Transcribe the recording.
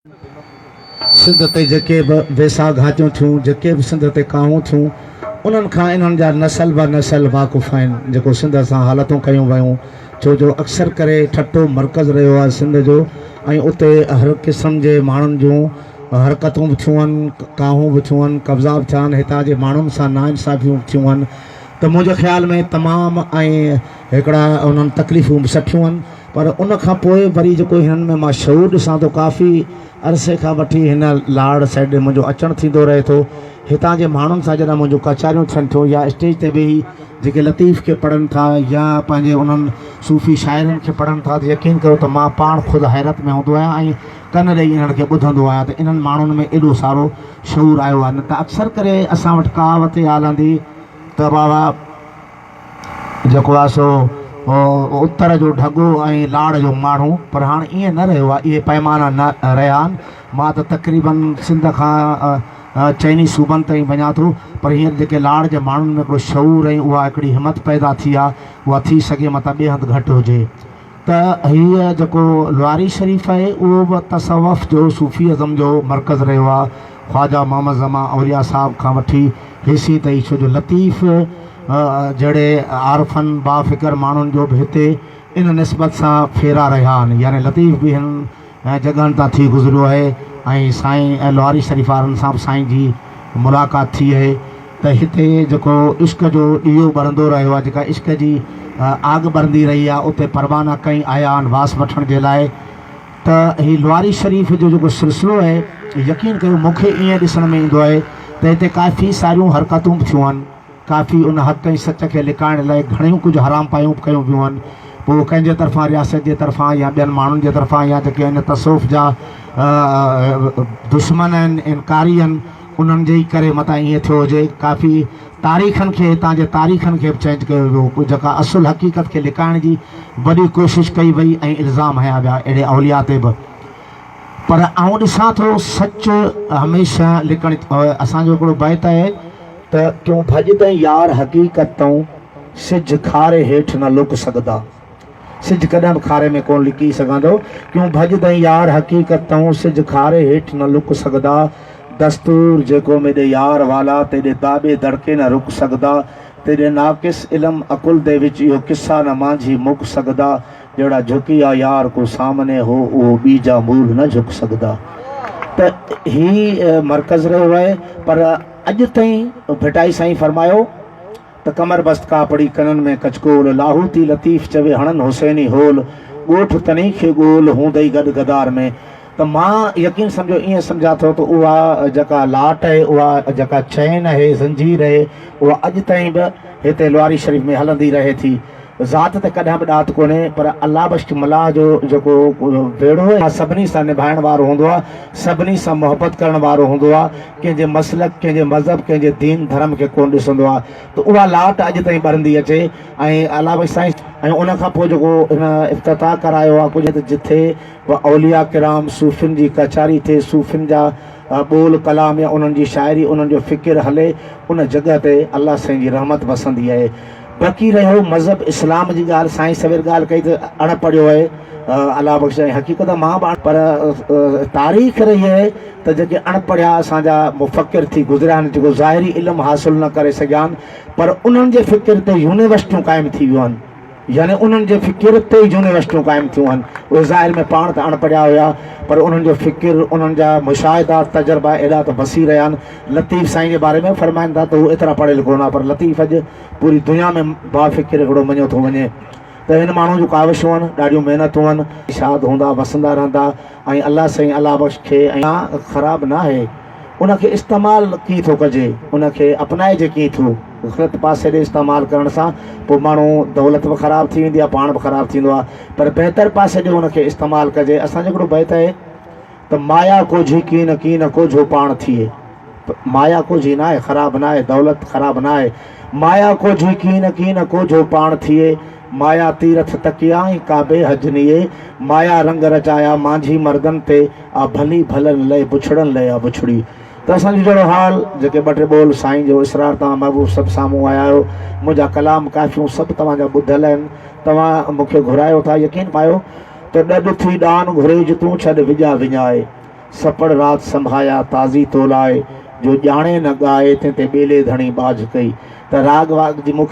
سنڌ تي جيڪي به ويساهه گهاتيون ٿيون، جيڪي به سنڌ تي ڪاهون ٿيون، انهن کان انهن جا نسل به نسل واقف آهن، جيڪو سنڌ سان حالتون ڪيون ويون، ڇو جو اڪثر ڪري ٺٽو مرڪز رهيو آهي سنڌ جو ۽ اتي هر قسم جي ماڻهن جون حرڪتون به ٿيون آهن، ڪاهون به ٿيون آهن، قبضا به ٿيا آهن، هتان جي ماڻهن سان ناانصافيون به ٿيون آهن ته منهنجي خيال ۾ تمام ۽ هڪڙا انهن تڪليفون به سٺيون آهن. پر ان کان پوء وري جيڪو هنن ۾ مان شعور ڏسان ٿو ڪافي عرصي کان وٺي هن لاڙ سائيڊ ڏي منهنجو اچڻ ٿيندو رهي ٿو هتان جي ماڻهن سان جڏهن منهنجون ڪچهريون ٿين ٿيون يا اسٽيج تي ويهي جيڪي لطيف کي پڙهن ٿا يا پنهنجي انهن صوفي شاعرن کي پڙهن ٿا ته يقين ڪريو ته مان پاڻ خود حيرت ۾ هوندو آهيان ۽ ڪن ڏئي انهن کي ٻڌندو آهيان ته انهن ماڻهن ۾ ايڏو سارو شعور آيو آهي نه ته اڪثر ڪري اسان وٽ ڪهاوت اها هلندي ته بابا جيڪو آهي سو اتر جو ڍڳو ۽ لاڙ جو ماڻهو پر هاڻ ائين نه رهيو آهي اهي پئمانا نه رهيا آهن مان ته تقريبن سنڌ کان چئني صوبن تائين وڃان ٿو پر هينئر جيڪي لاڙ جي ماڻهن ۾ هڪڙو شعور ۽ اها هڪڙي همت پيدا ٿي آهي اها ٿي سگهي متان ٻئي هنڌ گهٽ هجي ته هيء جيڪو لواري شريف آهي اهو به تصوف جو صوفي ازم جو مرڪز رهيو آهي. خواجه محمد زمان اولياء صاحب کان وٺي هيسين تائين ڇو جو لطيف جهڙي عارفن بافڪر ماڻهن جو به هتي ان نسبت سان ڦيرا رهيا آهن يعني لطيف به هنن جڳهن تان ٿي گذريو آهي ۽ سائين لواري شريف وارن سان به سائين جي ملاقات ٿي آهي. ته هتي جيڪو عشق جو ڏيئو ٻرندو رهيو آهي، جيڪا عشق جي آڳ ٻرندي رهي آهي، اتي پروانا ڪئين آيا آهن واس وٺڻ جي لاء ته هي لواري شريف جو جيڪو سلسلو آهي، يقين ڪيو مون کي ائين ڏسڻ ۾ ايندو آهي ته هتي ڪافي ساريون حرڪتون به ٿيون آهن، ڪافي ان حق ۽ سچ کي لڪائڻ لاء گهڻيون ڪجهه حرام پايون به ڪيون ويون آهن، پوء ڪنهن جي طرفان رياست جي طرفان يا ٻين ماڻهن جي طرفان يا جيڪي ان تصوف جا دشمن آهن، انڪاري آهن. انهن جي ئي ڪري متان ائين ٿيو هجي. ڪافي تاريخن کي هتان جي تاريخن کي به چينج ڪيو ويو جيڪا اصل حقيقت کي لڪائڻ جي وڏي ڪوشش ڪئي وئي ۽ الزام هنيا ويا اهڙي اولياء تي به پر آئون ڏسان ٿو سچ هميشه لڪڻ اسان جو هڪڙو بيت آهي ته. تون ڀڄندين يار حقيقت تون سج کاري هيٺ نه لڪ سگهندا. سج ڪڏهن به کاري ۾ ڪونه لڪي سگهندو. ڪيون ڀڄندين يار حقيقت تئون، سج کاري هيٺ نه لڪ سگهندا. دستور جيڪو ميڏي يار والا، تيڏي داٻي دڙڪي نه رڪ سگهندا. تيڏي ناقص علم عقل the وچ اهو قصا نه مانجهي مڪ سگهندا. جهڙا جهڪي آ يار ڪو سامني هو، اهو ٻيجا مول نه جهڪ سگهندا. ته هي مرڪز رهيو آهي پر اڄ تائين ڀٽائي سائين فرمايو. ته ڪمر بست ڪاپڙي ڪنن ۾ ڪچڪول، لاهوتي لطيف چوي هڻن حسيني هول، ڳوٺ تنهي کي ڳول، هوندئي گڏ گدار ۾. ته مان يقين سمجهو ائين سمجهان ٿو ته اها جيڪا لاٽ آهي، اها جيڪا چين آهي، زنجير آهي، اها اڄ تائين به هتي لواري شريف ۾ هلندي رهي ٿي. ذات ته ڪڏهن به ڏات ڪونهي پر الله بخش ملاح جو جيڪو ويڙهو آهي سڀني سان نڀائڻ وارو هوندو آهي، سڀني سان محبت ڪرڻ وارو هوندو آهي، ڪنهن جي مسلڪ، ڪنهن جي مذهب، ڪنهن جي دين ڌرم کي ڪونه ڏسندو آهي ته اها لاٽ اڄ تائين ٻرندي اچي ۽ الله بخش سائين ۽ ان کان پوء جيڪو هن افتتاح ڪرايو آهي ڪجهه ته جٿي به اولياء ڪرام صوفين جي ڪچهري ٿئي صوفين جا ٻول ڪلام يا انهن جي شاعري انهن جو فڪر هلي ان جڳهه تي الله سائين جي رحمت وسندي آهي. بقي رهيو مذهب اسلام جي ڳالهه سائين سوير ڳالهه ڪئي ته اڻ پڙهيو آهي الله بخش ۽ حقيقت مان به پر تاريخ رهي آهي ته جيڪي اڻ پڙهيا اسان جا مفڪر ٿي گذريا آهن جيڪو ظاهري علم حاصل نه ڪري سگهيا آهن پر انهن جي فڪر تي يونيورسٽيون قائم ٿي ويون آهن يعني انهن جي فڪر تي ئي يونيورسٽيون قائم ٿيون آهن. اهي ظاهر ۾ پاڻ ته اڻ پڙهيا هيا پر انهن جو فڪر، انهن جا مشاهدا، تجربا ايڏا ته وسيع رهيا آهن. لطيف سائين جي باري ۾ فرمائن ٿا ته هو ايترا پڙهيل ڪونه هئا پر لطيف اڄ پوري دنيا ۾ بافڪر هڪڙو مڃيو ٿو وڃي ته هن ماڻهو جون ڪاوشون آهن، ڏاڍيون محنتون آهن. شاد هوندا، وسندا رهندا ۽ الله سائين الله بخش کي ۽ خراب ناهي. ان کي استعمال ڪيئن ٿو ڪجي، ان کي اپنائجي ڪيئن ٿو، غلط پاسي ڏي استعمال ڪرڻ سان پوء ماڻهو دولت به خراب ٿي ويندي آهي پاڻ به خراب ٿيندو آهي پر بهتر پاسي ڏي ان کي استعمال ڪجي. اسان جو هڪڙو بيت آهي ته مايا ڪوجهي ڪين ڪين ڪوجهو پاڻ ٿئي. مايا ڪوجهي ناهي، خراب ناهي، دولت خراب ناهي. مايا ڪوجهي ڪين ڪين ڪوجهو پاڻ ٿئي. مايا تيرٿ تڪيا ۽ ڪعبي حج نيئي، مايا رنگ رچايا مانجهي مردن تي، آ ڀلي ڀلن لئه بڇڙن لئه آ بڇڙي. ته اسان جو جهڙو حال، جيڪي ٻه ٽي ٻول سائين جو اسرار توهان محبوب سڀ سامهون آيا آهيو، منهنجا ڪلام ڪافيون سڀ توهان جا ٻڌل آهن، توهان مون کي گهرايو ٿا، يقين پايو ته ڏڏ ٿي ڏان گهريج تون ڇڏ وڄا وڃائي. سپڙ رات سنڀايا تازي تو لاء، جو ڄاڻي نه ڳائي تنهن تي ٻيلي ڌڻي ٻاجهه ڪئي. ته راڳ واڳ جي مون کي.